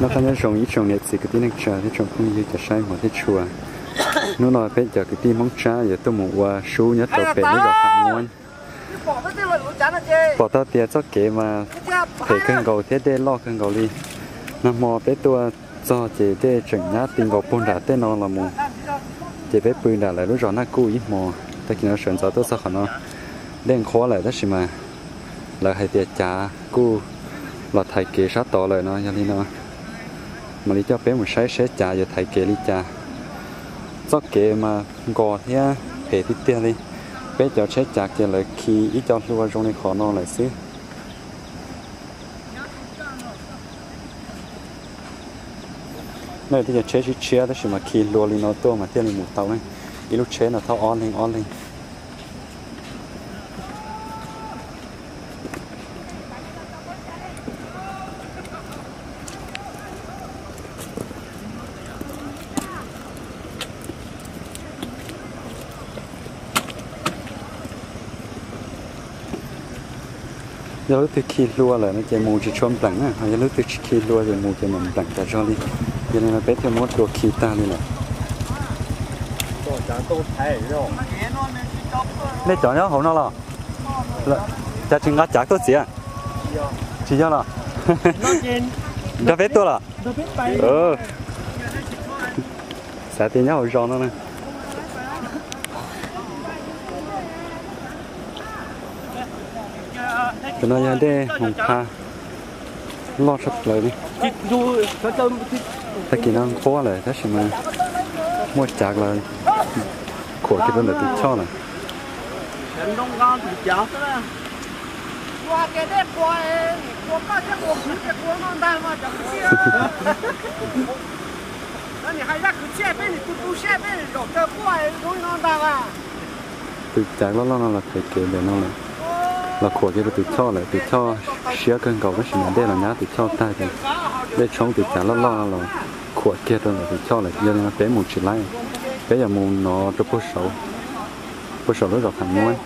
Noj qab nyob zoo ib tsoom niam txiv kwv tij neej tsa thiab tsoom phooj ywg cov saib hmov thiab tshua. Hnub no peb cov kwv tij Hmoob Tsab yuav tuaj mus ua sub nyob rau pem lub zos Pham Muab. Pom tau tias txoj kev mas phem kawg nkaus thiab dej loj kawg nkaus li. Nag hmo peb tuaj txog ces dej tseem nyab ti nkaus puag nram tej no los mus, ces peb pw nram lawv lub zos Naj Kuj ib hmos. Tag kis no sawv ntxov tuaj txog qhov no, dej nqhuab lawm tab sis mas lawv hais tias cav kuj los thaiv kev sab tod lawm no. Yog li no mam li coj peb mus saib seb cav yuav thaiv kev li cas. Txoj kev mas nkos thiab phem tiag tiag li. Peb cov tsheb cav ces lawv khi ib co hlua zoo li qhov no lawm xwb. Nej tej cov tsheb sib tshiab tab sis mas khi hlua li no tuaj mas thiaj li mus tau ne. Ib lub tsheb no thauj ob leeg ob leeg. Yog lub twg khi hlua lawm no ces mus tsis tshua npleem na, ho yog lub twg tsis khi hlua ces mus ces mam npleem tas zog li. Yog li no peb thiaj muab tua khi tag li lawm. Nej cov nyob hauv no los? Cas tsis nqa cav tuaj txiav? Tsis yog los? Nrog peb tuaj los? Xav tias nyob hauv zos no na. Tus no yog dej Moos Pha, loj tshaj plaws li. Tag kis no nqhuab lawm tab sis mas muaj cav los khuam kiag rau ntawm tus choj lawm. Tus cav loj loj no los thaiv kev ntawm no lawm, los khuam kiag rau tus choj lawm. Tus choj siab kawg nkaus tab sis mas dej los nyab tus choj tag ces dej tshoob tus cav loj loj no los khuam kiag rau ntawm tus choj lawm. Yog li no peb mus tsis laib, peb yuav mus no rau puag saum, puag saum lub zos Pham Muab.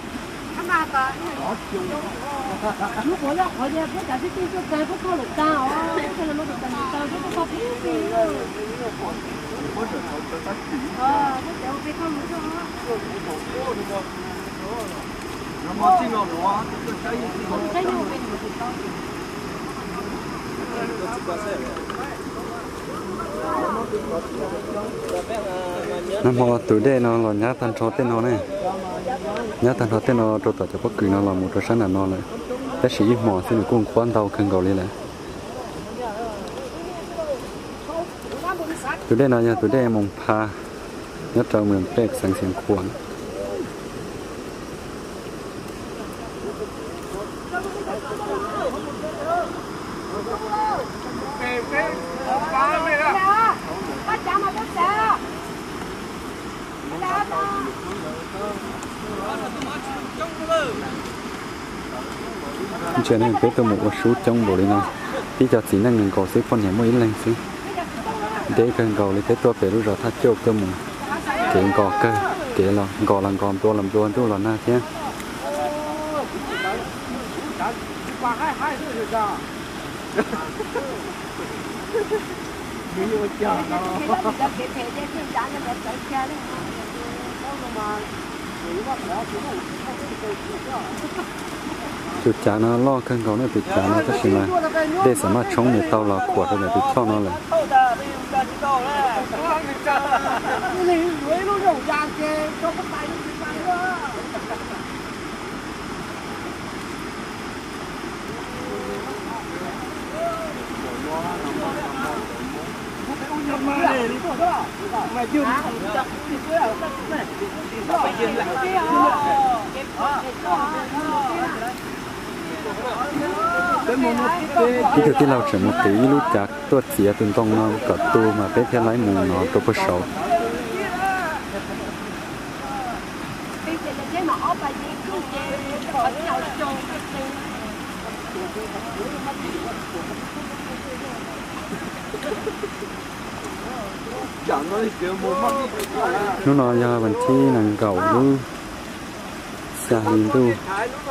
Nag hmo tus dej no los nyab tag nrho tej no ne, nyab tag nrho tej no rau tom cov pob kws no los mus rau sab nram no lawm, tab sis ib hmos xwb nws kuj nqhuab ntau kawg nkaus li lawm. Tus dej no yog tus dej Moos Pha, nyob rau Moos Pej, xeev Xeev Khuam. Ntsia ne, peb tuaj mus ua sub coob npaum li no, tib co txiv neej nkaus xwb, poj niam muaj ib leeg xwb. Deb kawg nkaus li, peb tuaj pem lub zos Thaj Cuaj tuaj mus, kev nkos kawg, kev los nkos los nkos, nplua los nplua, ntuj los nag thiab. Tus cav no loj kawg nkaus na, tus cav no tab sis mas dej xam maj tshoob nws tau los khuam rau ntawm tus choj no lawm. Ib tug tij laug tseem mus tiv ib lub cav tuaj txiav tus ntoo no kom tu mas peb thiaj laib mus no rau puag saud. Hnub no yog vas thib nees nkaum lub xya hli ntuj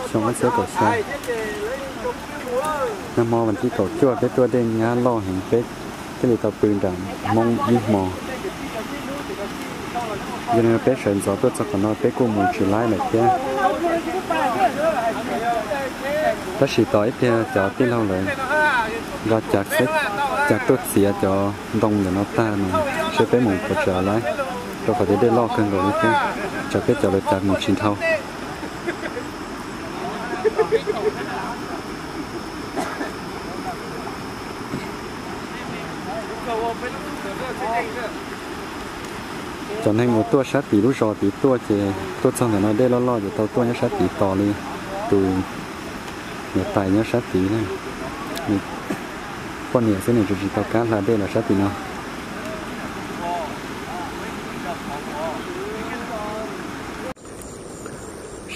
xyoo ob txhiab kaum xya. Nag hmo vas thib kaum cuaj peb tuaj dej nyab loj heev, peb thiaj li tau pw nram Hmoob ib hmo. Yog li no peb sawv ntxov tuaj txog qhov no peb kuj mus tsis laib lawm thiab. Tab sis tos ib pliag cov tij laug lawv nqa cav tuaj txiav cov ntoo ntawm no tag no seb peb mus puas tsav laib, rau qhov tias dej loj kawg nkaus li thiab, tsam peb cov lawv cav mus tsis dhau. Cov neeg uas tuaj sab tid lub zos tid tuaj ces tuaj txog ntawm no dej loj loj ces tau tuaj nyob sab tid tos li. Tus niam tais nyob sab tid na, nws poj niam xwb nws tsis tau kam hla dej los sab tid no.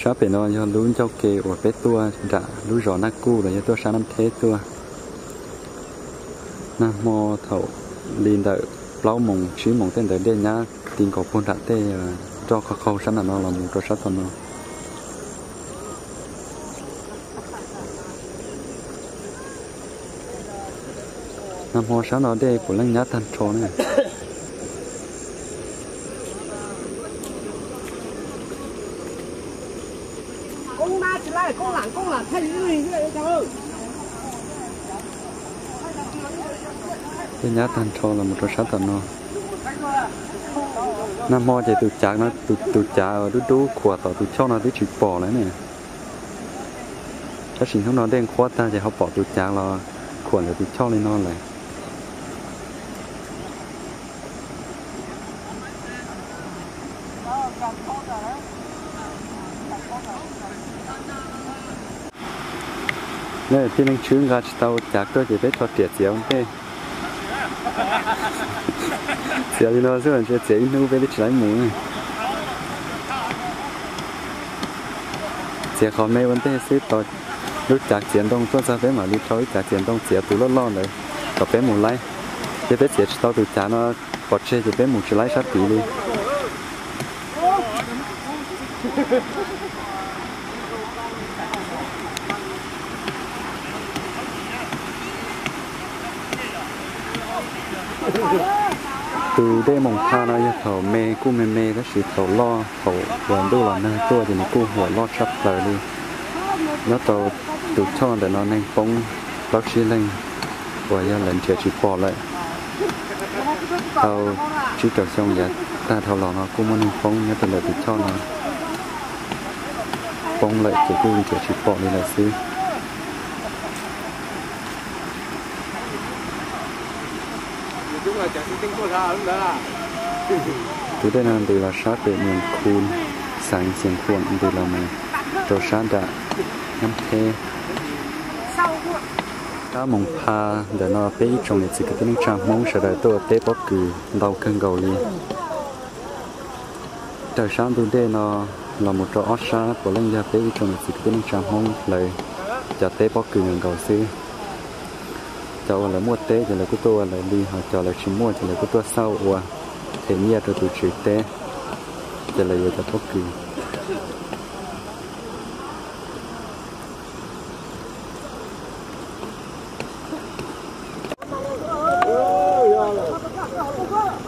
Sab pem no yog lub ncauj ke uas peb tuaj nram lub zos Naj Kuj los yog tuaj sab Nab Theb tuaj. Nag hmo thaum li ntawm plaub moos tsib moos tej ntawd dej nyab ti nkaus puag nram tej nroj qaug qaug sab nram no los mus rau sab tom no. Nag hmo sab no dej puav leej nyab tag nrho na. Dej nyab tag nrho los mus rau sab tom no. Nag hmo ces tus cav no, tus cav dub dub khuam tom tus choj no twb tsis pom lawm ne. Tab sis hnub no dej nqhuab tag ces ho pom tus cav los khuam ntawm tus choj li no lawm. Tij Leej Tswb nqa tsis tau cav tuaj ces peb rho riam txiav ua ntej. Txiav li no xwb los ntshe txiav ib hnub peb twb tsis laib mus. Txiav qhov me ua ntej xwb, tos lub cav txiav ntoo tuaj txog peb mam li rho lub cav txiav ntoo txiav tus loj loj ntawd kom peb mus laib. Yog peb txiav tsis tau tus cav no pov tseg ces peb mus tsis laib sab tid li. Tus dej Moos Pha no yog thaum me kuj me me tab sis thaum loj thaum uas ntuj los nag tuaj ces nws kuj huam loj tshaj plaws li. Nyob rau tus choj ntawm no neeg poob plaub tsib leeg uas yog lawv nrhiav tsis pom lawm. Tau tsib rau xyoo yav tag dhau los no kuj muaj neeg poob nyob rau ntawm tus choj no, poob lawm ces kuj nrhiav tsis pom li lawm xwb. Tus dej no ntws los sab pem Nias Khu, xeev Xiav Khuam ntws los mus rau sab nram Nab Theb. Sab Moos Pha ntawm no peb ib tsoom niam txiv kwv tij neej tsa Hmoob sawv daws tuaj ua teb pob kws ntau kawg nkaus li. Raws sab ntug dej no los mus rau ob sab puav leej yog peb ib tsoom niam txiv kwv tij neej tsa Hmoob lawv cov teb pob kws nkaus xwb. Cov uas lawv muaj teb ces lawv kuj tuaj ua lawv li, ho cov lawv tsis muaj ces lawv kuj tuaj xauj ua them nyiaj rau tus tswv teb, ces lawv yuav cov pob kws.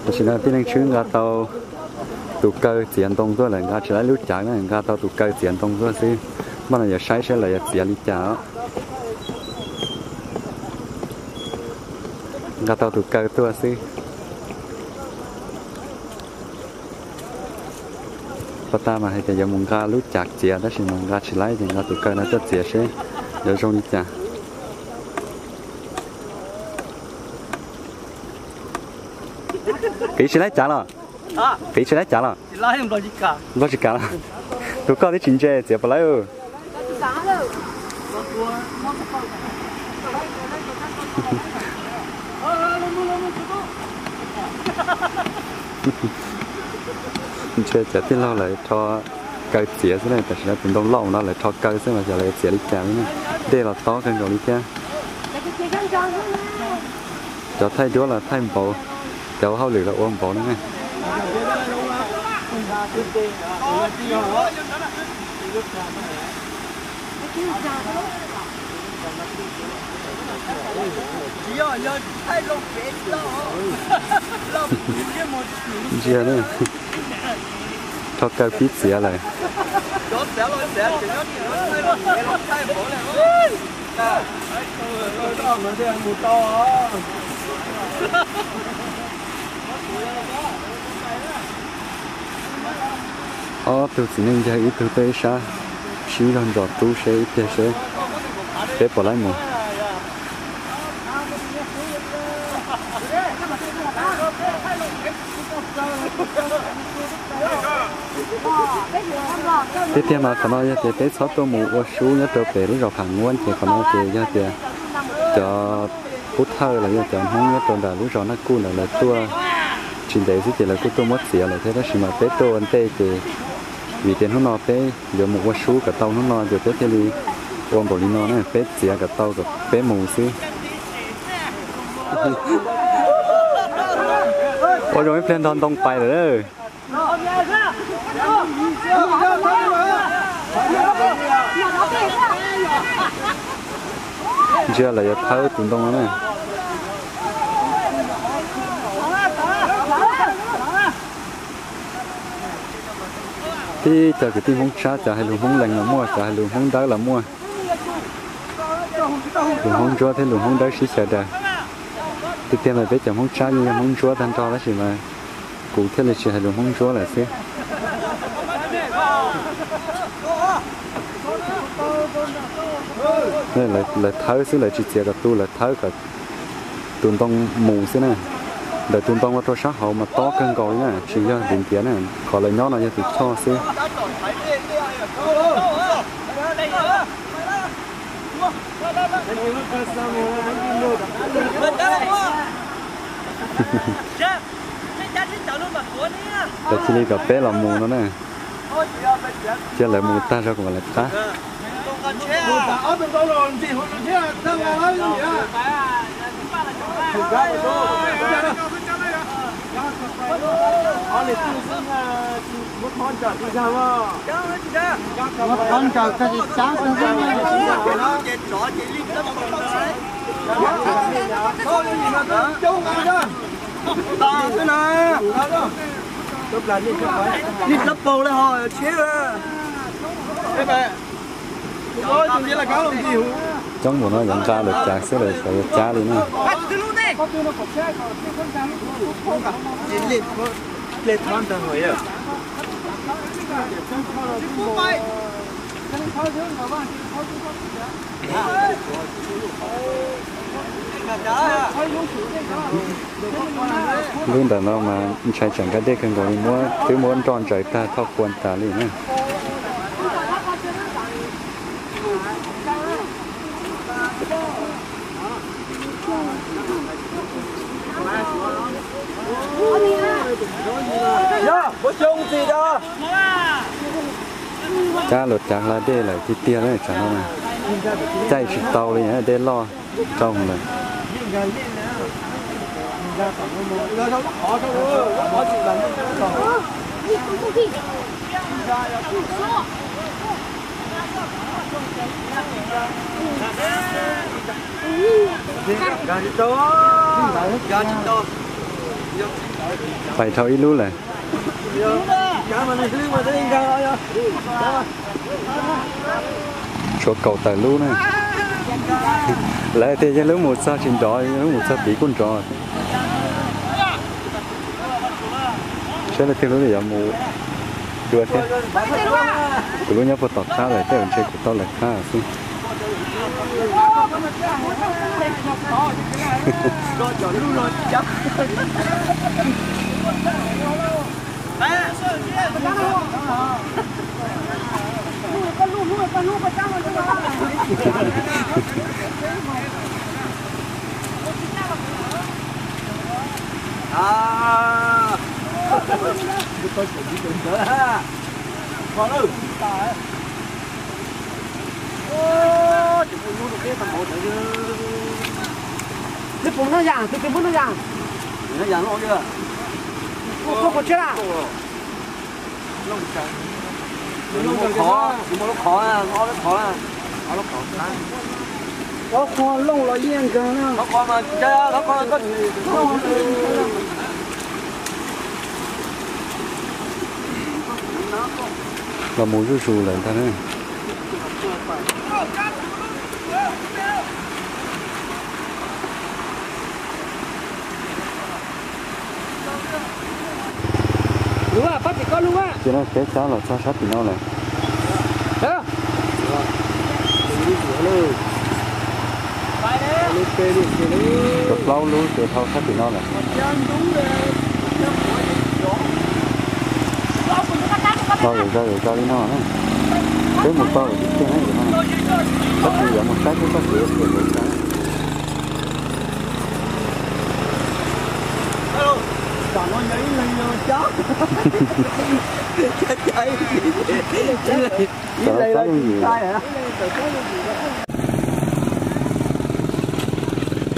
Tam sim no tij Leej Tswb nqa tau tus kaw txiav ntoo tuaj lawm, nqa tsis laib lub cav na, nqa tau tus kaw txiav ntoo tuaj xwb. Npaj no yuav saib seb lawv yuav txiav li cas. Nqa tau tus kaw tuaj xwb. Pos tas mas hais tias yuav mus nqa lub cav txiav tab sis mas nqa tsis laib ces nqa tus kaw no tuaj txiav seb yuav zoo li cas. Qiv tsis laib cav los? Qiv tsis laib cav los? Nplog tsis kam los? Tus koj twb tsis ntse txiav puas laib? Ntshe cov tij laug lawv rho kaw txiav xwb na, tam sim no tus ntoo loj no lawv rho kaw xwb mas xyov lawv txiav li cas li na. Dej los tob kawg nkaus li thiab. Cov thaij duab los thaij npaum, cov ua hauj lwm los ua npaum na. Ntsia ne, rho kaw pib txiav lawm. Ob tug txiv neej yawg ib tug tuaj ib sab, sib zog ntsos rub seb ib pliag seb peb puas laib mus. Tiag tiag mas qhov no yog tias peb txhob tuaj mus ua sub nyob rau pem lub zos Pham Nguab ces qhov no ces yog tias cov pub thawj los yog cov Hmoob nyob rau nram lub zos Naj Kuj ntawd lawv tuaj tsis ntev xwb ces lawv kuj tuaj muab txiav lawm thiab, tab sis mas peb tuaj ua ntej ces vim tias hnub no peb yuav mus ua sub kom tau hnub no ces peb thiaj li ua npaum li no na, peb txiav kom tau kom peb mus xwb. Ua zoo ib pliag ntog ntoo pais lawm. Ntsia lawv yuav thawb tus ntoo no na. Tib co kwv tij Hmoob Tsab, cov hais lus Hmoob Lees los muaj, cov hais lus Hmoob Dawb los muaj, lus Hmoob Ntsuab thiab lus Hmoob Dawb sib xyaw daws. Tiag tiag mas peb cov Hmoob Tsab yeej yog Hmoob Ntsuab tag nrho tab sis mas kuv thiaj li tsis hais lus Hmoob Ntsuab lawm xwb. Lawv thawb xwb, lawv tsis txiav kom tu, lawv thawb kom tus ntoo mus xwb na. Ntawm tus ntoo ua rau sab hauv mas tob kawg nkaus li na, tsis yog ntiav ntiav na, qhov lawv nyob no yog tus choj xwb. Lawv cia li kom peb los mus no na. Cia lawv mus tag zog kuv mam lawv qab. Coob npaum no yuav nqa lawv cav xwb lawv xav yuav cab li na. Lub ntawm no mas ntshai tsam nkag dej kawg nkaus li, muab twb muab nroj ntsaws tag thauj qhua tas li na. Cab luas cav hla dej lawm tiag tiag li tsam no, caij tsis tau li, dej loj rau lawm. Pais dhau ib lub lawm. Tshuav kaum tawm lub na. Lawv tias yog lub mus txog tsis nrov, yog lub mus txog tid kuj nrov. Saib leej twg lub yuav mus dua thiab. Kuv lub nyob puag tom qab lawm, tej zaum ntshe kuv tau lawv qab xwb. Neb puas noj yas, tus twg muab noj yas? Koj puas tshiab lawm? Qhov, qhov, ob lub qhov, ob lub qhov. Qhov qhua looj los yeej nkeeg na. Los mus zuj zus lawm ntag na. Ces no peb cab los txog sab tim no lawm. Cov plaub lub ces dhau sab tim no lawm. Los zom zaws zom zaws li no na. Peb mus tau lawm tiag tiag na yom. Tab sis yuav mus saib peb txoj kev ua tias lawv saib.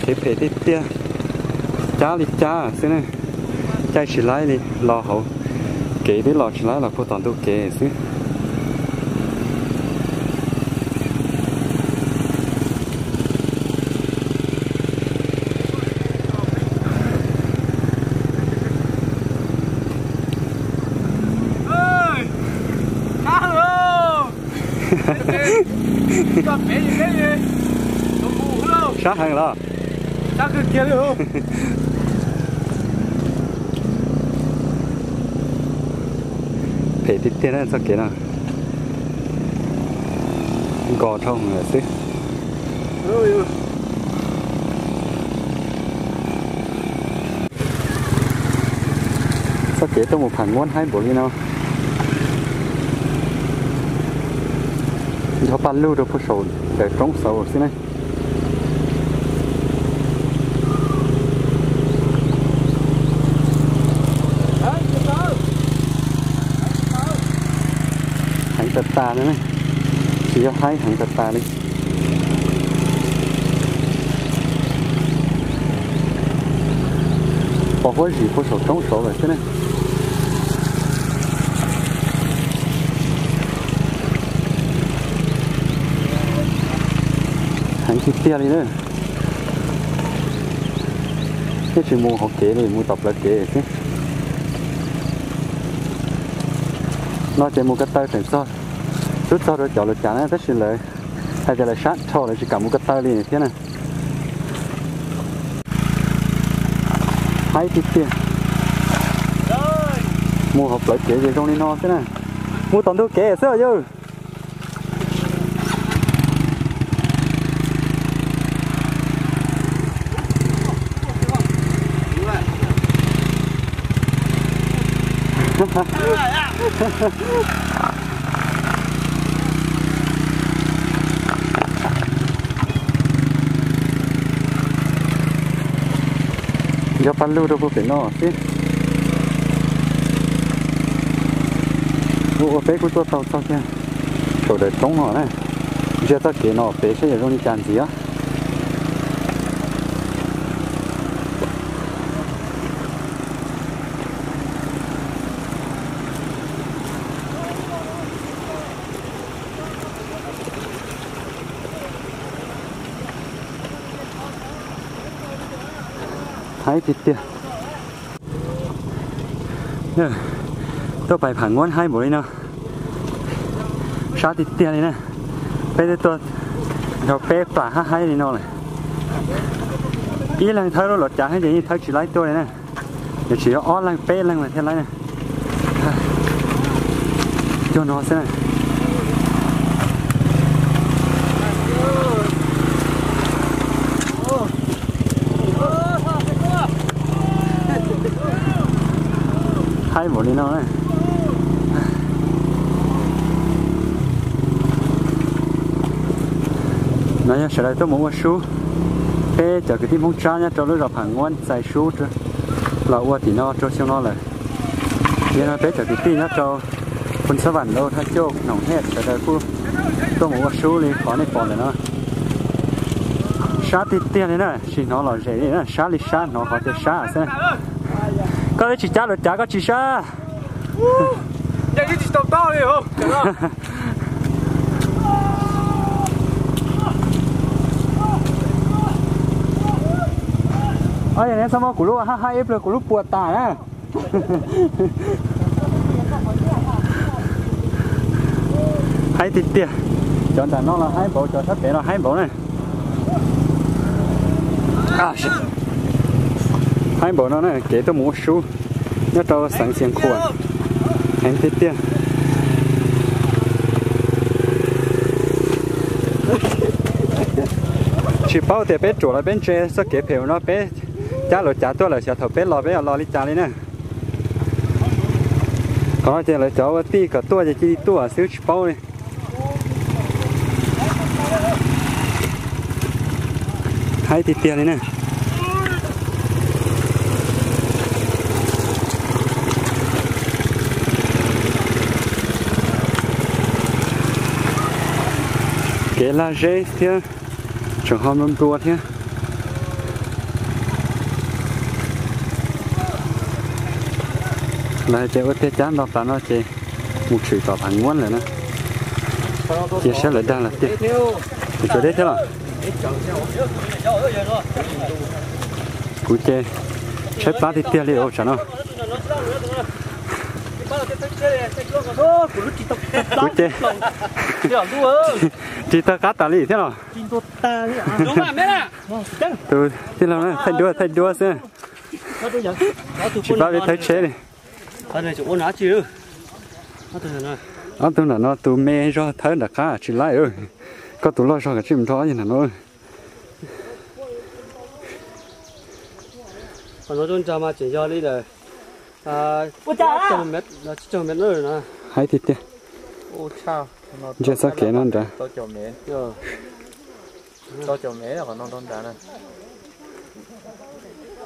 Kev phem tiag tiag, cab li cab xwb ne, caij tsis laib li, los hauv kev twb los tsis laib los puag tom ntug kev xwb. Sab heev los? Phem tiag tiag na txoj kev no, nkos dhau lawm xwb. Txoj kev tuaj mus Pham Nguab haib npaum li no, nrog paj lug rau puag saum daws roob xauv xwb ne. Heev tas tas li ne, tsis yog haib, heev tas tas li. Pos huab zim puag saum roob saud lawm xwb ne. Heev tiag tiag li na. Yeej tsis mus hauv kev li, mus tom plawv kev xwb. No ces mus ko taw tseem txog, twb txog rau cov lus cas na, tab sis lawv hais tias lawv sab dhau lawv tsis kam mus ko taw li thiab na. Haib tiag tiag. Mus hauv plawv kev ces zoo li no xwb na. Mus tom ntug kev xwb os yawg. Yog paj lug rau puag pem no xwb. Ua ua peb kuj tuaj tau txog kiag saum daws roob no na. Ntsia txoj kev no pem saib yog zoo li cas ntxiv os. Haib tiag tiag. Tuaj pais Pham Nguab haib npaum li no, sab tiag tiag li na. Peb twb tuaj dhau peb plam hab haib li no lawm. Ib leeg thawb lub los cav hab ces yeej thawb tsis laib tuaj li na. Yuav tsis yog ob leeg peb leeg mas thiaj laib na. Cuag no xwb na. Haib npaum li no na. No yog sawv daws tuaj mus ua sub, peb cov kwv tij Hmoob Tsab nyob rau lub zos Pham Nguab txais sub los ua tim no rau xyoo no lawm. Yog no peb cov kwv tij nyob rau Phoos Xab Vam Lauj, Thaj Coj, Noom Hej sawv daws kuj tuaj mus ua sub li qhov nej pom ntawm no. Sab tiag tiag li na, tsis hnov lom zem li na, sab li sab hnov qhov tias sab xwb. Koj twb tsis cab luav cav koj tsis sab. Tsis tau toj li. Ob, yog neb txhob muab kuv lub hab haib ib pliag, kuv lub puas tas na. Haib tiag tiag. Cov nram no los haib npaum, cov sab pem los haib npaum na. Haib npaum no na, kev tuaj mus ua sub nyob rau xeev Xiav Khuam. Heev tiag tiag. Tsis paub tias peb ruam los peb ntse txoj kev phem no, peb cab luav cav tuaj lawm, xyov thaum peb los peb yuav los li cas li na. Qhov no ces lawv cov ua tij kom tuaj ces cia li tuaj xwb tsis paub li. Haib tiag tiag li na. Kev laj zeb thiab, tseem ho nplua nplua thiab. Lawv hais tias ua tiag cab nto tas no ces mus tshwm tom Phav Nguab lawm na. Cia saib lawv dag lawm tiag. Kuv tsuas deb thiab los. Kuv ces tshaib plab tiag tiag li os tsam no. Kuv ces tsis tau qab tas li thiab los. Tus tij laug na, thaij duab thaij duab xwb, tsis pab peb thawb tsheb li. Ob tug nram no tus me zog thawb nram qab tsis laib. Koj tus loj zog kav tsij mus nrog ob yawg nram no. Qhov no rau nrag mas tseem yog li ntawm tsib caug mev na. Haib tiag tiag. Ntsia txoj kev no nrad.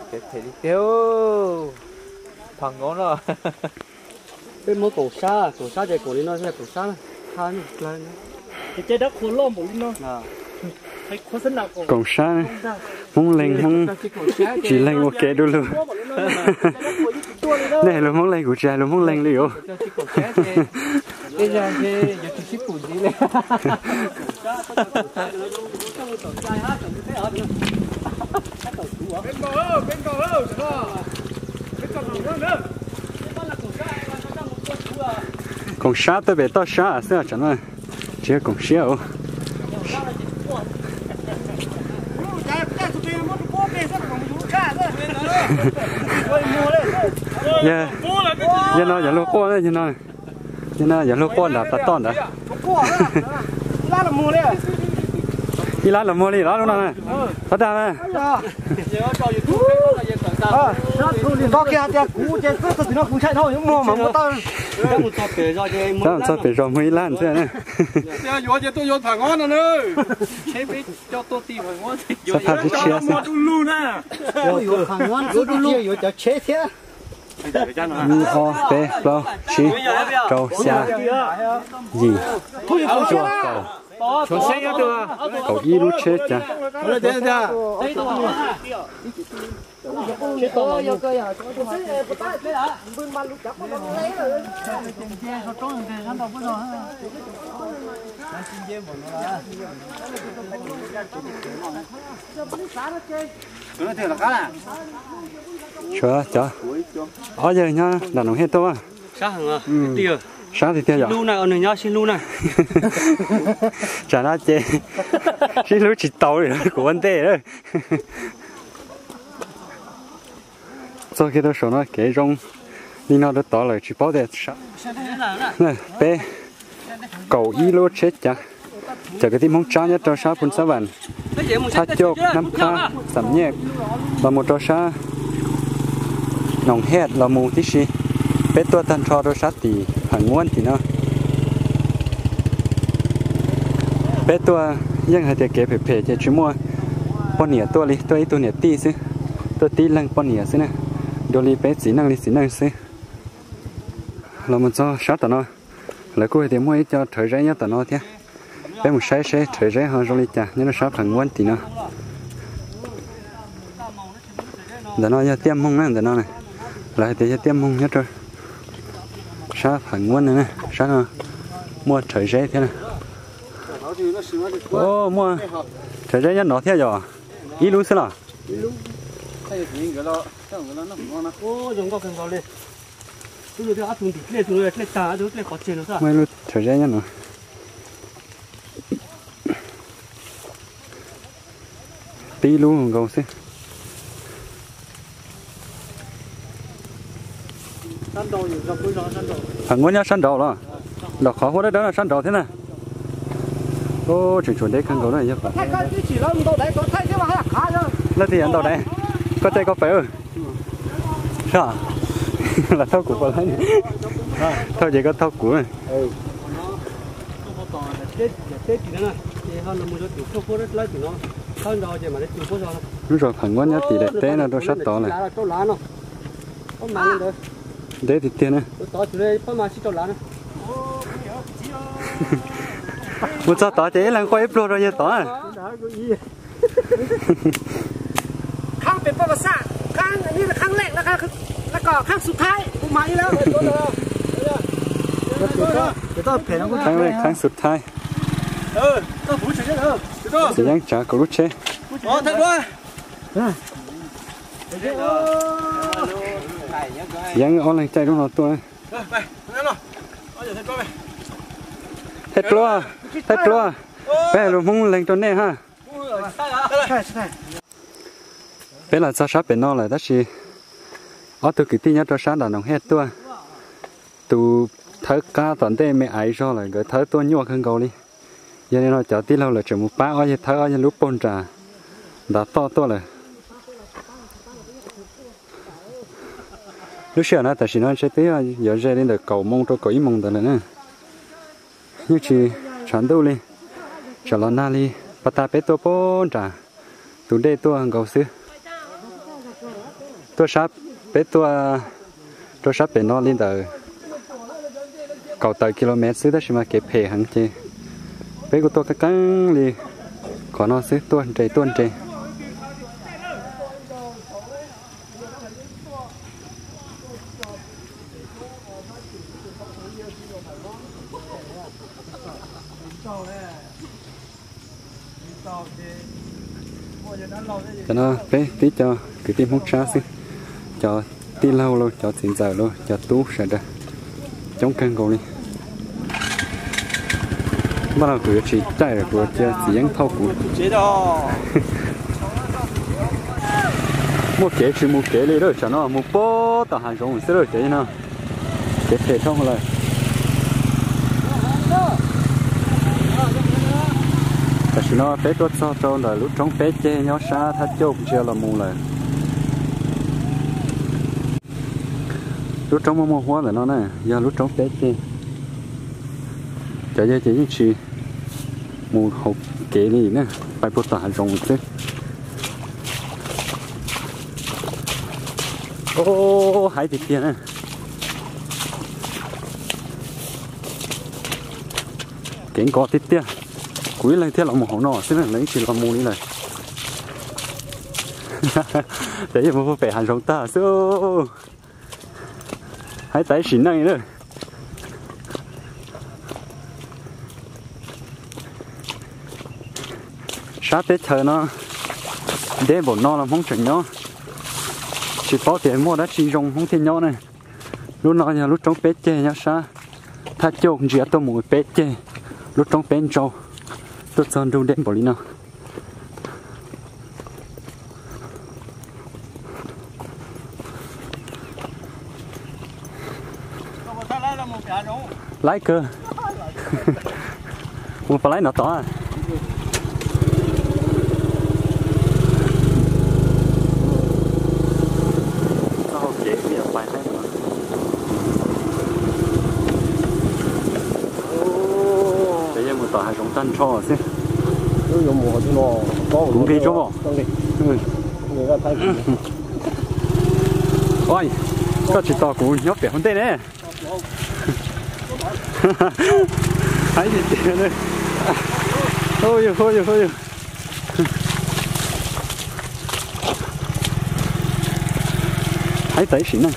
Kev phem li tiag. Phav Nguab no. Peb muab koom sab, koom sab ces koom li no, koom sab, koom sab, Hmoob leeg Hmoob tsis leeg ua ke du lug. Nej hais lus Hmoob leeg, kuv tsis hais lus Hmoob leeg li os. Koom sab tuaj pem toj sab xwb tsam no, tsis yog koom siab os. Yog no yog luag quaj, yog no yog luag quaj nram pas toj ntawd. Ib lab los muag li los lub no na. Tab dag na. Koj kiag hais tias kuv ces txog tim no kuv ntshai dhau yuav muag mas muag tau. Tab txog pem zos muag ib lab ntxiag na. Yuav ces tuaj yuav Phav Nguab no na. Tsheb peb coj tuaj ti Phav Nguab. Xab phaj tshiab tshiab xwb. Yuav Phav Nguab xwb, yuav cov tsheb thiab. Ib, ob, peb, plaub, tsib, rau, xya, yim, cuaj, kaum. Kaum ib lub tsheb cav. Tshuav cov ob yawg nyob nram Noom Hej tuaj. Sab tiag tiag yom. Tsam no ces sib hlub tsis tau li, kuv ua ntej lawm. Txog kiag rau saum no kev zoo li no rau tod lawm tsis paub tias sab. Peb kaum ib lub tsheb cav. Cov kwv tij Hmoob Tsab nyob rau sab Phu Xab Vam, Thaj Coj, Nab Qhab, Xam Nyej, los mus rau sab Noom Hej los mus tib si. Peb tuaj tag nrho rau sab tim Phav Nguab tim no. Peb tuaj yeej hais tias kev phem phem ces tsis muaj poj niam tuaj li, tuaj ib tug niam tij xwb, tuaj tib leeg poj niam xwb na. Dua li peb txiv neej li txiv neej xwb. Los mus txog sab tom no, lawv kuj hais tias muaj ib co rhawv zeb nyob tom no thiab. Peb mus saib seb rhawv zeb ho zoo li cas nyob rau sab Phav Nguab tim no. Ntawm no yog Tiaj Moog na, ntawm no lawv hais tias yog Tiaj Moog nyob rau sab Phav Nguab no, sab no muaj rhawv zeb thiab na. Muaj rhawv zeb nyob no thiab yom? Ib lub xwb los? Nkawd los, nkawd los noj no. Zoo nkauj kawg nkaus li. Tus no ob tug ntim dlej, tus no dlej tag, tus dlej qhov tseg no xwb. Muaj ib lub tshav zeb nyob no. Tib lub nkaus xwb. Pham Nguab nyob sab nraud los? Nraum qhov huab dawb dawb no sab nraud thiab na. Ub, tseem tshuav deb kawg nkaus na yog. Leej twg yog ntaus dais? Koj caij koj pem. Los thauj kuv pom lawm. Thauj ces koj thauj kuv. Lub zos Pham Nguab nyob tim daim teb no rau sab tod lawm. Deb tiag tiag na. Mus txog tod ces ib leeg quaj ib pluag rau yawg tod. Khab pem paj pas xaj, khab, khab lej, khab xub thaib, kuv mas ib leeg. Khab lej khab xub thaib. Txiv Yeeb tsav kaum lub tsheb. Txiv Yeeb ob leeg caij lub no tuaj. Thaij pluab, thaij pluab, peb hais lus Hmoob leeg rau nej ha. Peb los txog sab pem no lawm tab sis ob tug kwv tij nyob rau sab nram Noom Hej tuaj. Tus thawb qab tom ntej me aiv zog lawm, nkawd thawb tuaj nyuaj kawg nkaus li. Yog li no cov tij laug lawv tseem mus pab ob yawg thawb ob yawg lub puag nram ntav toj tuaj lawm. Lub sij hawm no tam sim no ntshe twb yuav ze li ntawm kaum moos rau kaum ib moos ntawd lawm na. Yeej tsis tshav ntuj li, tsam los nag li. Pas tas peb tuaj puag nram tus dej tuaj nkaus xwb. Tuaj sab, peb tuaj rau sab pem no li ntawm kaum tawm kilomev xwb tab sis mas kev phem heev ces peb kuj tuaj qeeb qeeb li qhov no xwb, tuaj nres tuaj nres. Cov no peb tib co kwv tij Hmoob Tsab xwb, cov tij laug los cov txiv ntxawm los cov tub sawv daws coob kawg nkaus li. Npaj no kuv yuav tsis caij lawm, kuv cia txiv yeeb thauj kuv. Muaj kev tsis mus kev li lawm, tsam no mus puag tom hav zoov xwb lawm cov no. Kev phem dhau lawm. Tam sim no peb tuaj txog rau ntawm lub roob peb ceg nyob sab thaj cauj ntsia los mus lawm. Lub roob muaj muaj huab ntawm no na yog lub roob peb ceg. Cov yawg ces yeej tsis mus hauv kev li na, pais puag tom hav zoov xwb. Haib tiag tiag na. Kev nkos tiag tiag. Kuv ib leeg thiaj los mus hauv no xwb na, lawv yeej tsis los mus li lawm. Ces yeej mus puag pem hav zoov tag xwb. Haib tas ib sim neej na. Sab teb chaws no deb npaum no los Hmoob tseem nyob, tsis paub tias muaj dab tsi zoo Hmoob thiaj nyob ne. Lub no yog lub roob peb ceg nyob sab thaj cauj ntsia tuaj mus peb ceg, lub roob peb ntsau, tuaj txog nrug deb npaum li no. Laib kawg. Mus pab laib no tod. Ces yeej mus tom hav zoov tag nrho xwb. Kuv nqis tsob os. Koj tsis tos kuv nyob pem hauv ntej ne. Haib tiag tiag. Haib tas ib sim neej.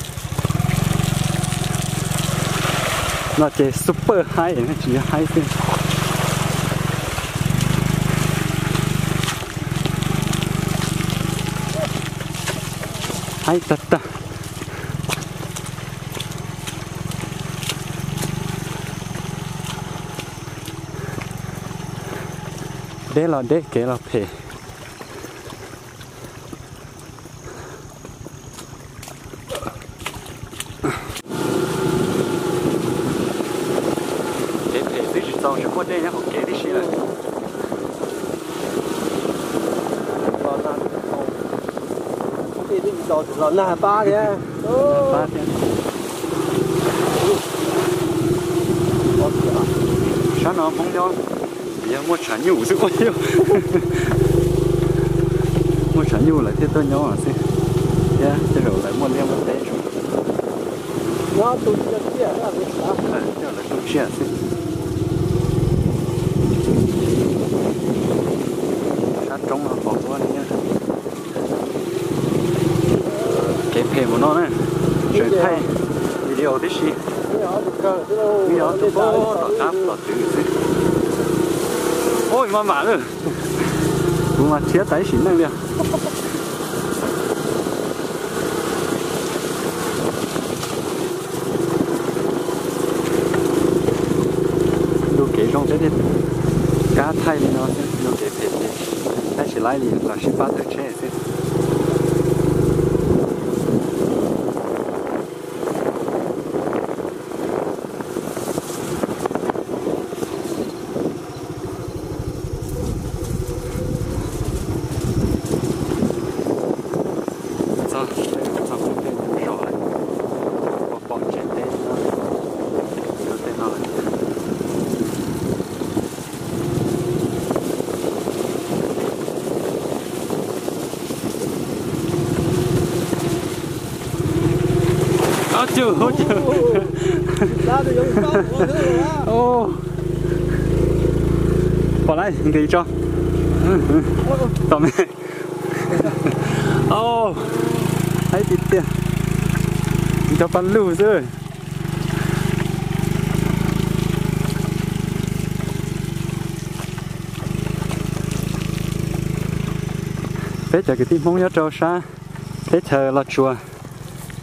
No ces super haib, tsis yog haib xwb. Haib tag tag. Deb los deb, kev los phem. Kev phem xwb tsis txaus, tseem muaj dej nyob hauv kev tib si lawm. Los nag pab thiab. Pab thiab. Sab no Hmoob nyob, yog muaj tshav nyuj xwb. Muaj tshav nyuj lawv thiaj tuaj nyob xwb, thiab tej zaum lawv muaj liaj muaj teb. Tej zaum lawv tu tsiaj xwb. Sab roob no pom huab li. Kev phem mus no na, tseem thaij video tib si. Wb yog ob tug pab tom qab los twv xwb. Oj, maj mam lawm, kuv mas thiab tas ib sim neej li. Ntu kev zoo thiab thiaj kab thaij li no xwb, ntu kev phem ces thaij tsis laib li, los sib pab thawj tsheb xwb. Txog, txog pem zos lawm, pom pom tsev teb no, tej no lawm. Pom lawm, nqis tso. Tom me. Haib tiag tiag. Cov paj lug xwb. Peb cov kwv tij Hmoob nyob rau sab teb chaws Los Tsuas,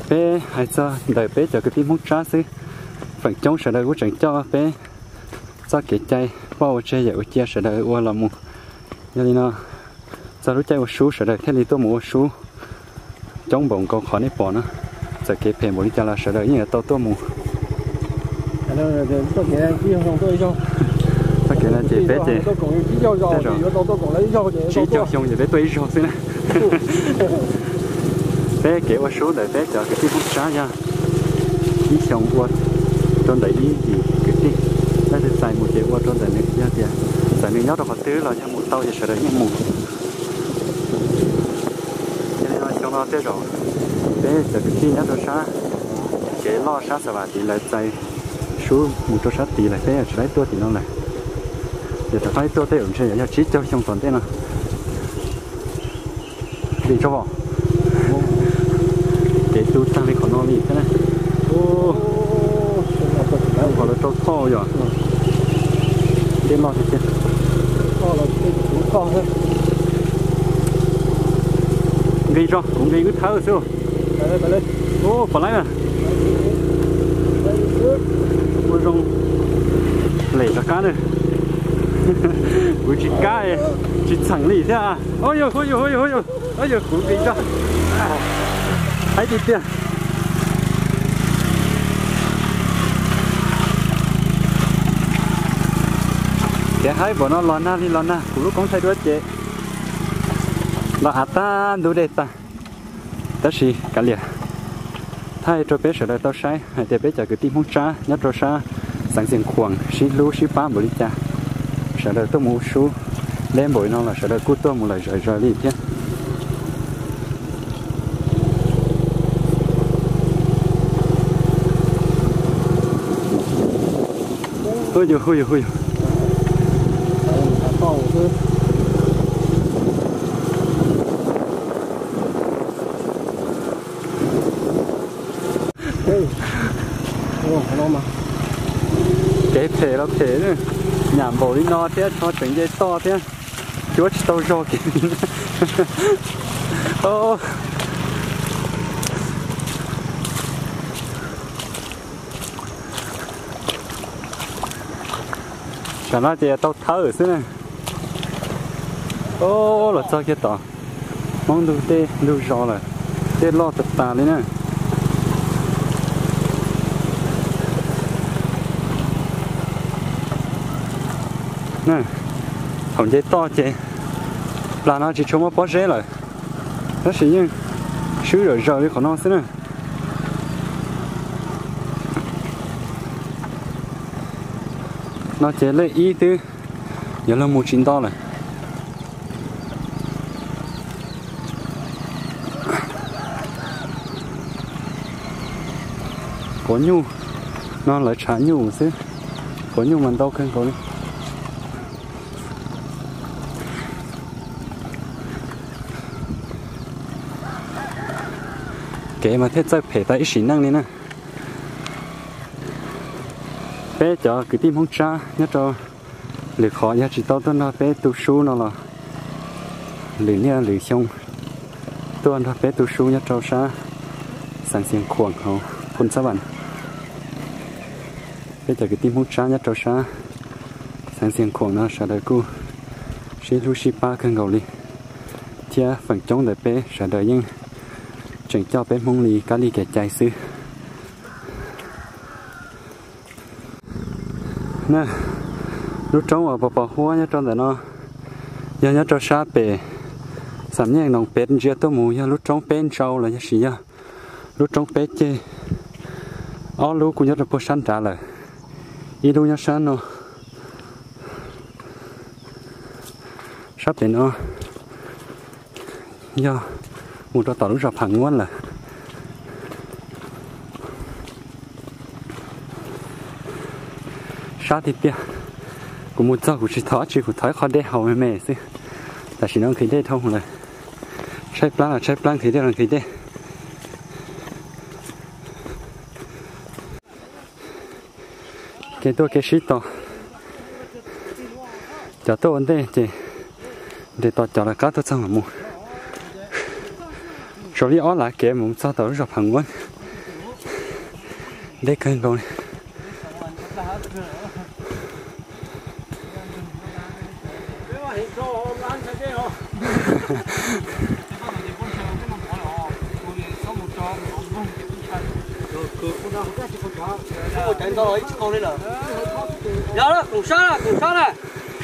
peb hais txog ntawm peb cov kwv tij Hmoob Tsab xwb, feem coob sawv daws kuj tseem coj peb txoj kev cai poj ua tseg yawm ua cia sawv daws ua los mus. Yog li no, txog lub caij ua sub sawv daws thiaj li tuaj mus ua sub coob npaum nkaus qhov nej pom no. Txawm kev phem npaum li cas los sawv daws yeej yuav tau tuaj mus. Txoj kev no ces peb ces, tej zaum tsib caug xyoo ces peb tuaj ib zaug xwb na. Peb kev ua sub ntawm peb cov kwv tij Hmoob Tsab yog ib xyoo ua rau ntawm ib yim kwv tij, leej twg txais mus ces ua rau ntawm nws, yog tias txawm nws nyob rau qhov twg los yog mus tau ces sawv daws yeej mus. Yog li no xyoo no tej zaum peb cov kwv tij nyob rau sab kev loj sab Xa Vam tid lawv txais sub mus rau sab tid lawm, peb tsis laib tuaj tim no lawm. Yog rov qab tuaj tej zaum ntshe yog tsib caug xyoo tom ntej no. Nqis tso os. Kev tu tag li qhov no li thiab na. Qhov lawv rau thoj yom. Dej loj tiag tiag. Nqis tso, kuv nqis wb thawb xwb. Pom lawm na. Ua zoo lem rov qab na. Kuv tsis kam, tsis txheem li thiab. Ua yog, ua yog, ua yog, ua yog, kuv nqis tso. Haib tiag tiag. Kev haib npaum no los nag li los nag, kuv lub koob thaij duab ces los av tag ntug dej tag. Tab sis kav liam, thaij rau peb sawv daws tau saib hais tias peb cov kwv tij Hmoob Tsab nyob rau sab xeev Xeev Khuam sib hlub sib pab npaum li cas. Sawv daws tuaj mus ua sub deb npaum li no los sawv daws kuj tuaj mus lawm zom zaws li thiab. Hu yus, hu yus, hu yus. Kev phem los phem, nyam npaum li no thiab tsho tseem nce toj thiab, cuab tsis tau zog kev. Tsam no ces tau thawb xwb na. Os, los txog kiag tom Hmoob ntug dej ntug zos lawm, dej loj tas tas li na. Thaum nce toj ces plas no tsis tshua muaj pob zeb lawm, tab sis yeej swb zom zaws li qhov no xwb na. No ces lej ib twb yuav luag mus tsis nto lawm. Quav nyuj no lawv tshav nyuj xwb, quav nyuj mas ntau kawg nkaus li. Kev mas thiaj txawj phem tau ib sim neej li na. Peb cov kwv tij Hmoob Tsab nyob rau lwm qhov yog tsis tau tuaj nrog peb tu sub no los lwm niaj lwm xyoo tuaj nrog peb tu sub nyob rau sab xeev Xiav Khuam hauv Phoo Xab Vam. Peb cov kwv tij Hmoob Tsab nyob rau sab xeev Xiav Khuam no sawv daws kuj sib hlub sib pab kawg nkaus li, thiab feem coob ntawm peb sawv daws yeej tseem coj peb Hmoob li kab li kev cai xwb. Na, lub roob uas pos pos huab nyob rau ntawm no yog nyob rau sab pem Xam Nyeej Noos Pem ntsia tuaj mus yog lub roob peb ntsau los yog sis yog lub roob peb ceg. Ob lub kuj nyob rau puag sab nrad lawm, ib lub nyob sab no. Sab pem no yog mus rau tom lub zos Pham Nguab lawm. Sab tiag tiag, kuv mus txog kuv tsis thov dab tsi, kuv thov ib qho dej haus me me xwb. Tam sim no nqhis dej dhau lawm, tshaib plab los tshaib plab, nqhis dej los nqhis dej. Kev tuaj kev sib tos, cov tuaj ua ntej ces nres tos cov lawv qab tuaj txog mam mus. Tsuas li ob lav kev mus txog tom lub zos Pham Nguab, deb kawg nkaus li.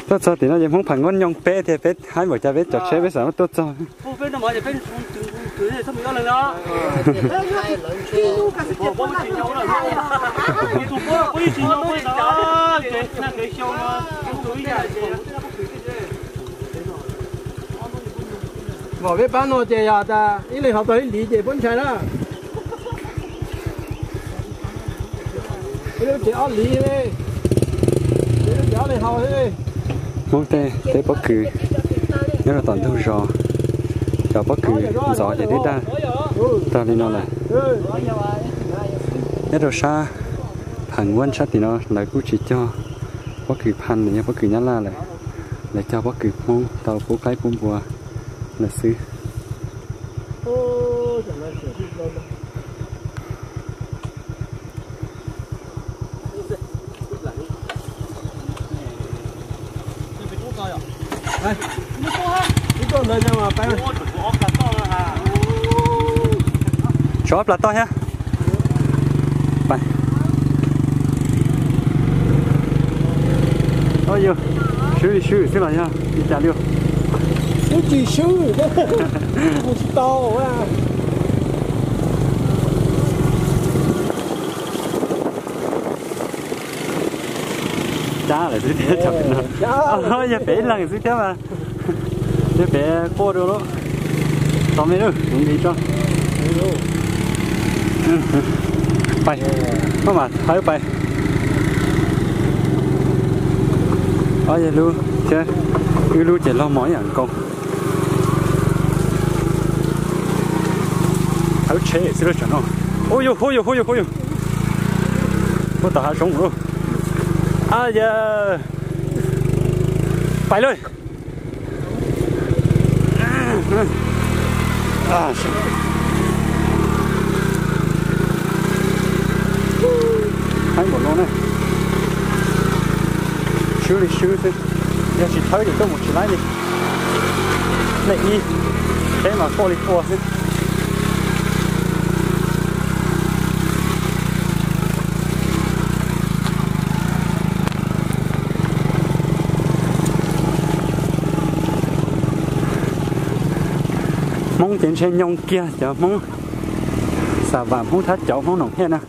Tuaj txog tim no ces Hmoob Pham Nguab nyoog peb tiag, peb haib npaum cas peb cov tsheb peb xav tuaj txog. Vom peb pab no ces yog tas ib leeg haus tau ib hlis ces puab ntshai na. Ib lub ces ob hlis, ib lub ces ob leeg haus. Hmoob tej teb pob kws nyob rau tom ntug zos, cov pob kws ntxov ces twb daj tag li no lawm. Nyob rau sab Pham Nguab sab tim no lawv kuj tsis cog pob kws Phaj los yog pob kws Nyab Laj lawm, lawv cog pob kws Hmoob tau pub qaib pub npua lawm xwb. Tshuav ob plas toj thiab. Yus swb li swb xwb los yog li cas li? Swb tsis swb, mus tsis tau. Cab lawm xwb thiab, yog pem ib leeg xwb thiab mas, yog pem quaj dua lawm. Tos me lawm, mus nqis tso. Pais, maj mam thawb pais. Ob yog lub thiab, wb lub ces loj mos ib yam nkaus. Thawb tsheb xwb lawm tsam no. Hu yus, hu yus, hu yus, hu yus. Puag tom hav zoov lawm. Ab yawg, pais lawm. Haib npaum no na. Li swb xwb, yog tsis thawb ces tuaj mus tsis laib li. Leej ib, tsheb mas quaj li quaj xwb. Hmoob ces ntshe nyoo kiag cov Hmoob Xa Vam, Hmoob Thab Cauv, Hmoob Noom Hiaj na.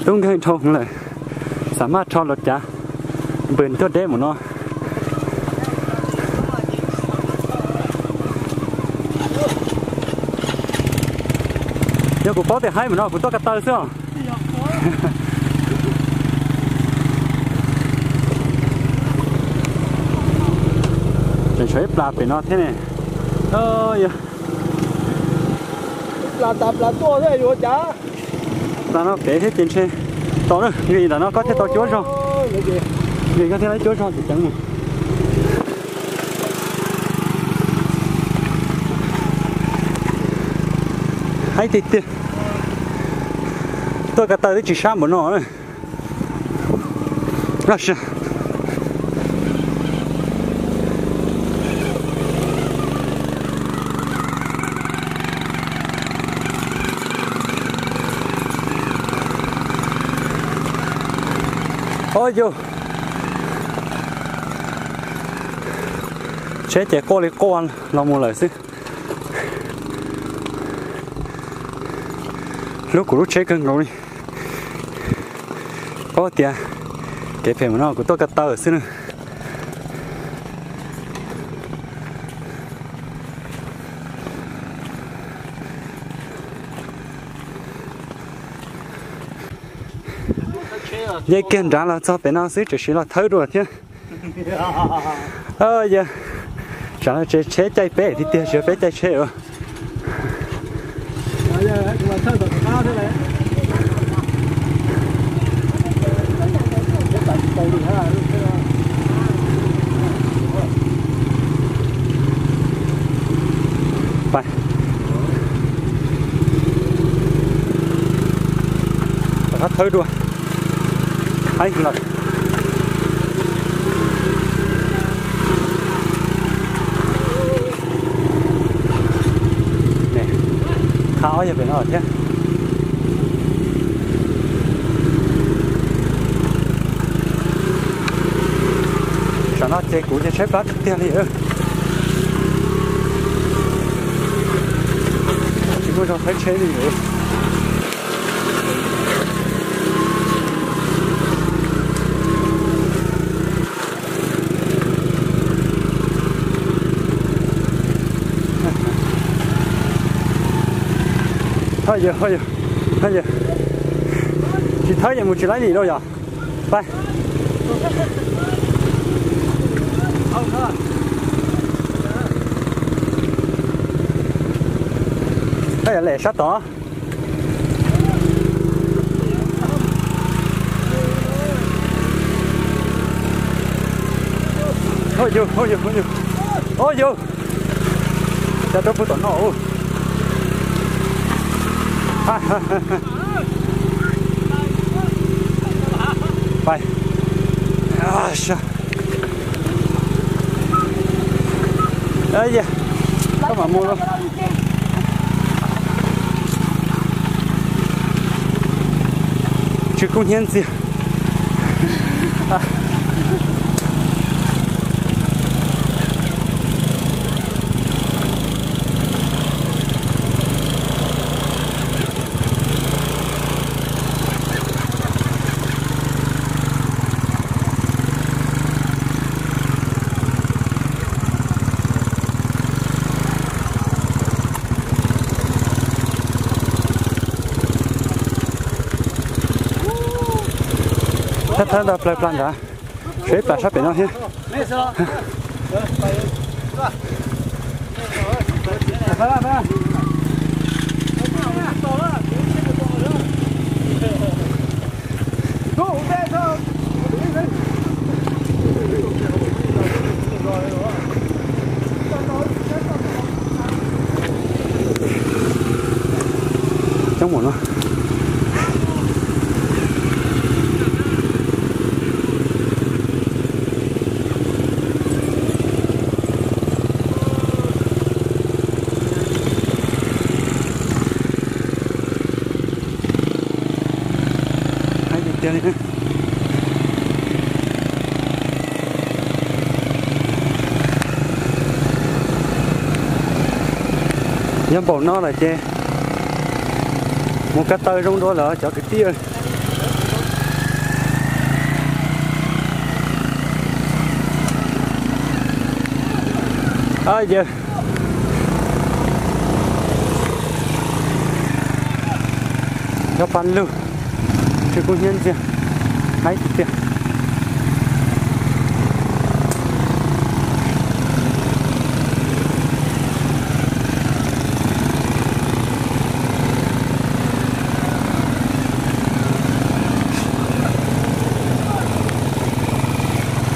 Tub nkeeg dhau lawm, xa maj rho los cav npws tuaj deb mus no. Yog kuv paub tias haib mus no kuv tuaj ko taw xwb os. Tseem tshuav ib plas pem no thiab ne. Yog plas tas plas tuaj xwb yuav cas. Plas no pem thiab ces ntshe tau na, nqis ntawm no koj thiaj tau cuab zog. Nqis koj thiaj tau cuab zog ces ceev mus. Haib tiag tiag. Tuaj ko taw twb tsis sab npaum no na. Ua yus, tsheb ces quaj li quaj los mus lawm xwb. Hlub kuv lub tsheb kawg nkaus li. Paub tias kev phem mus no kuv tuaj ko taw xwb na. Nce kiag nrad los txog pem no xwb tseem siv los thawb dua thiab. Yog, tsam no tsev tsheb caij peb tiag tiag, tsis yog peb caij tsheb. Rov qab thawb dua. Haib lawm. Qha ob yog pem no thiab. Tsam no ces kuv ces tshaib plab tiag tiag li. Tsis muaj zog thawb tsheb li. Ho yog, ho yog, ho yog. Tsis thawb ces mus tsis laib li lauj yog. Pab. Ho yog lem sab tod. Ho yog, ho yog, ho yog. Ho yog. Cas rau puag tom no. Pab. Koj mam mus lauj. Tsis kub hnyiab ntxiag. Thawb thawb ntawd plaws plas nrad, seb plas sab pem no thiab. Coob mus no. Tiag li. Nyob npaum no lawm ces mus ko taw zoo dua lawm cov kwv tij. Yog pab lug, tsis kub hnyiab ntxiag, haib tiag tiag.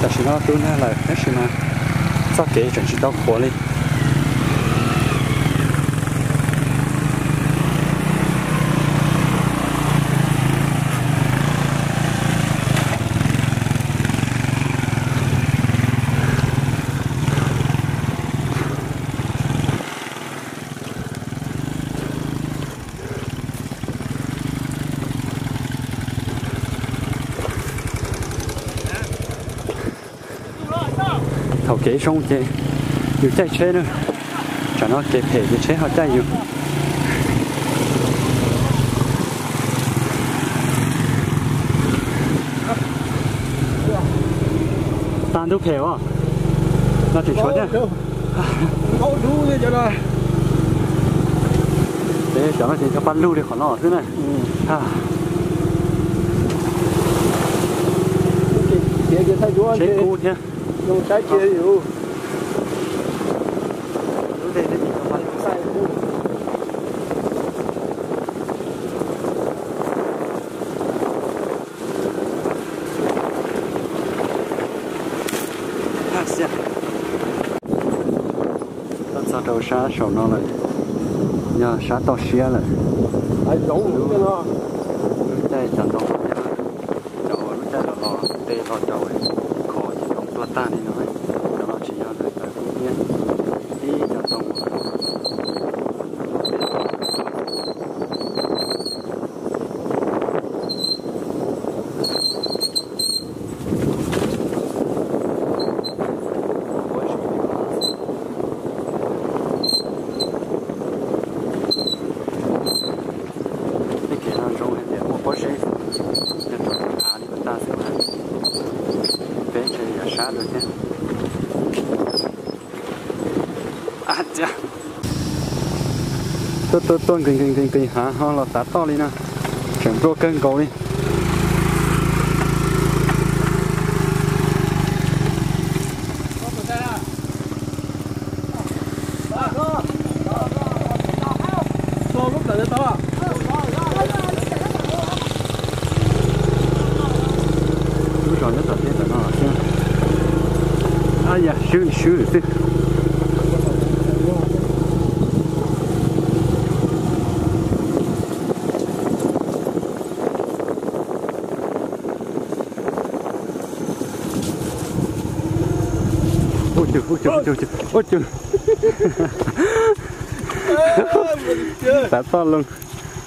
Tam sim no tu nag lawm tab sis mas txoj kev tseem tsis tau qhuav li. Thaum kev zoo ces yus caij tsheb na, tsam no kev phem ces tsheb ho caij yus. Tag ntub phem os, no tseem tshuav thiab. Peb cov no ces cov pab lug li qhov no xwb na. Tsheb kub thiab. Tuaj txog rau sab saum no lawm, yog sab toj siab lawm. Lub caij cov ntoo, cov lub caij los los tej los rau kho cov ntoo tuag tag li no. Cov no tsis yog lawm, tawv kub hnyiab, ib cov ntoo. Tej kev no zoo hais tias muaj pob zeb, nyob rau av li ua tag xwb na. Peb ntshe yog sab rau thiab. Ab tsia, tuaj tuaj tuaj nqis nqis nqis nqis hav ho los tav toj li no, tseem nplua kawg nkaus li. Lub zos nyob tom teb tom no xwb. Ab yam swb swb xwb. Ua cug, ua cug, ua cug, ua cug. Tav toj loo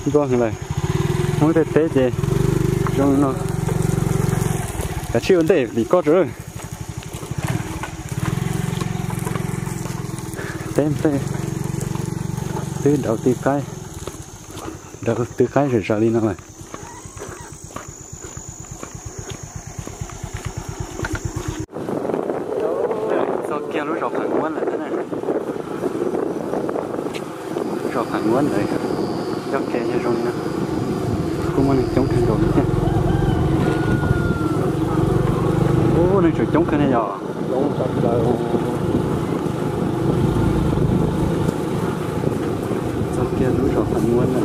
ntuag lawm. Hmoob tej teb ces zoo no. Kav tsij ua ntej vim koj tsav. Teb tej twb daus tw qaib, daus tw qaib zom zaws li no lawm. Txog kiag lub zos Phav Muab lawm thiab na. Zos Phav Muab ntawd, coj kev yog zoo li no, kuj muaj neeg coob kawg nkaus li thiab. Ub, neeg tseem coob kawg ne yom. Txog kiag lub zos Phav Muab na.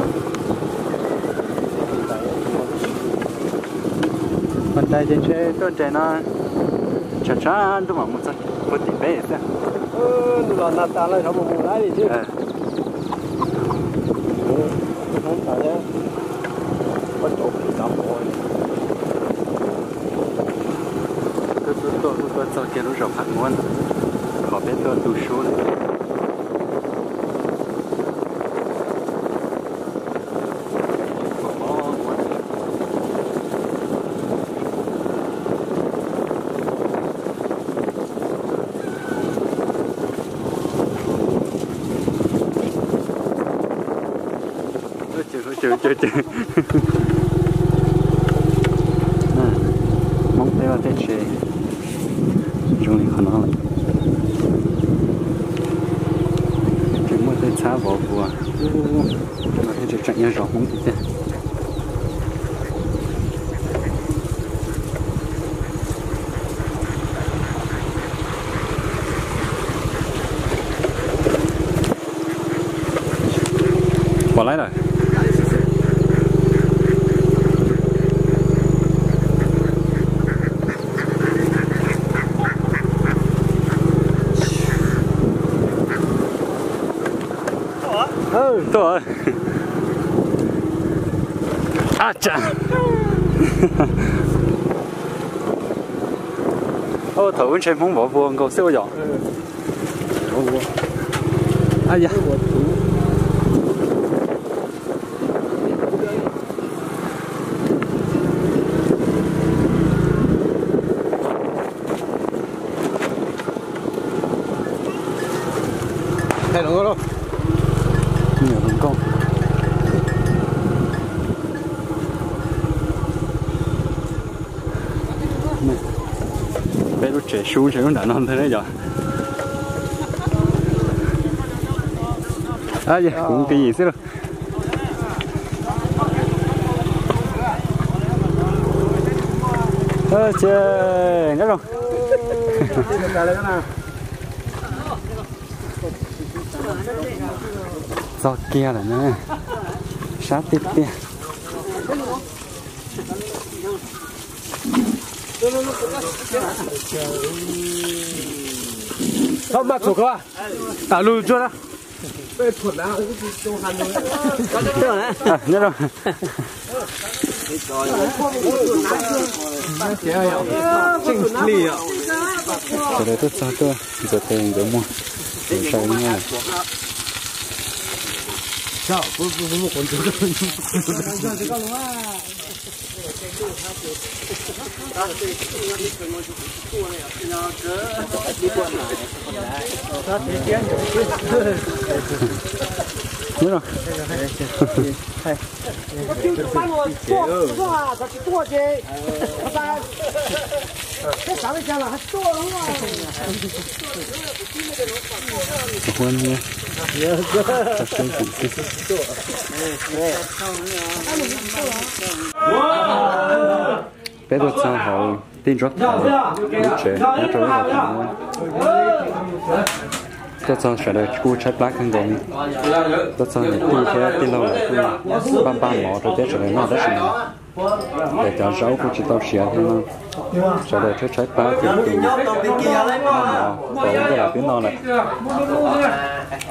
Pas ntais ces ntshe tuaj nres no tshav tshav ntuj mam mus txog puag tim peb xwb. Los nag tas lawm, mus mus lawm li thiab. Tuaj tuaj tuaj tuaj txog kiag lub zos Phav Muab, qhov peb tuaj tu sub na. Ces ces ces Hmoob peb vaj peb tsev zoo li qhov no lawm. Tseem muaj tej txhab vov vuas no thiab, tseem tseem yog zos Hmoob tiag tiag. Pom lawm lawm. Tuaj. Thaum ub ntshe Hmoob vov vuas nkaus xwb ua yom. Peb lub tsev sub ntshe lub nram no ntag yom. Kuv nqis xwb lauj. Ces nyob zoo. Txog kiag lawm na, sab tiag tiag. Tau mas txog ko, tam lug tsuag na. Nyob zoo. Sawv daws tuaj txog tuaj ntxuav tes ntxuav muag, ntxuav zau nyob. Nyob zoo. Peb tuaj txog hauv tij Ntsuab Thaiv lub tsev nyob rau lub zos Thaiv Muab. Tuaj txog sawv daws kuj tshaib plab kawg nkaus li. Tuaj txog niam tij thiab tij laug lawv kuj npaj npaj mov rau peb sawv daws noj tab sis mas cov zaub kuj tsis tau siav thiab no. Sawv daws tshaib tshaib plab ces tus noj mov, pom ua ntej los twb noj lawm,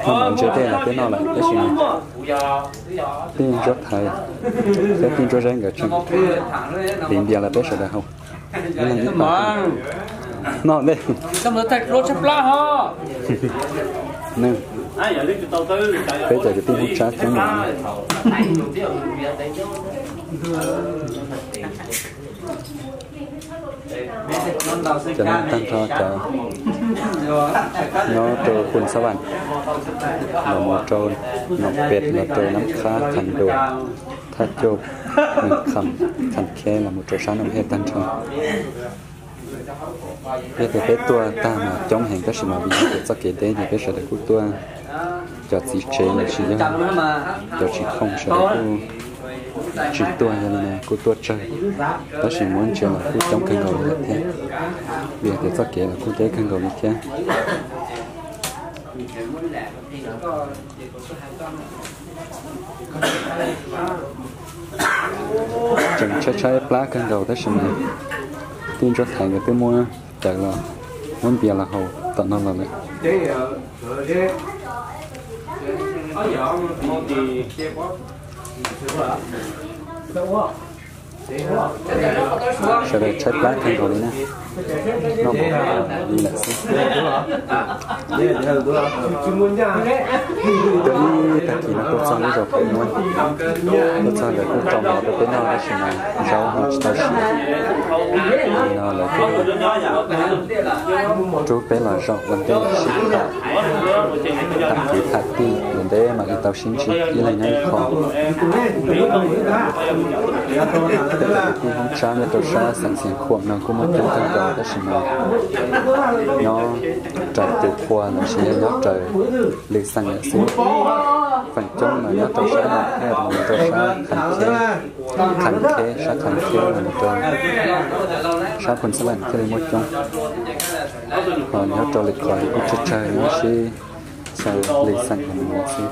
noj mov ntse tej los twb noj lawm tab sis tij Ntsuab Thaiv thiab tij Ntsuab Zeb nkawd tseem hliv npias los peb sawv daws haus. Noj ntej. Peb cov kwv tij Hmoob Tsab coob no. Cov no tag nrho cov nyob rau Phoos Xab Vam, los mus rau Nom Pes, los rau Nab Qhab, Kham Duas, Thaj Cauj, Kham Khej, los mus rau sab Noom Hej tag nrho. Yog tias peb tuaj tag mas coob heev tab sis mas vim yog tias txoj kev deb ces peb sawv daws kuj tuaj, cov txiv tsev los sis yog cov tsis khoom sawv daws kuj tsis tuaj, yog li no kuj tuaj tsawg, tab sis muab ntsia los kuj coob kawg nkaus li lawm thiab, vim yog tias txoj kev los kuj deb kawg nkaus li thiab. Tseem tshaib tshaib plab kawg nkaus tab sis mas tij Ntsuab Thaiv nkawd twb muab cawv los muab npias los haus tom no los lawm. Sawv daws tshaib plab kawg nkaus li na, noj mov li lawm xwb. Tuaj ib tag kis no tuaj txog Lub zos Phav Nyuab, tuaj txog lawv kuj rau mov rau peb noj tab sis mas zaub ho tsis tau siav. No lawv kuj rub peb los zaum ua ntej sib tham, tham kwv tham tij, ua ntej mam li tau sib ntsib ib leeg nyob ib qho. Tej tus kwv tij Hmoob Tsab nyob rau sab xeev Xiav Khuam no kuj muaj coob kawg nkaus tab sis mas nyob raws tus qhua los sis yog nyob raws lwm xeem lawm xwb. Feem coob mas nyob rau sab Nam Thaj los rau sab Kham Kheb, Kham Kheb, sab Kham Kheb los rau sab Phoos Xab Lees thiaj li muaj coob. Ho nyob rau lwm qhov kuj tsawg tsawg, nyob sib xyaw lwm xeem los xwb.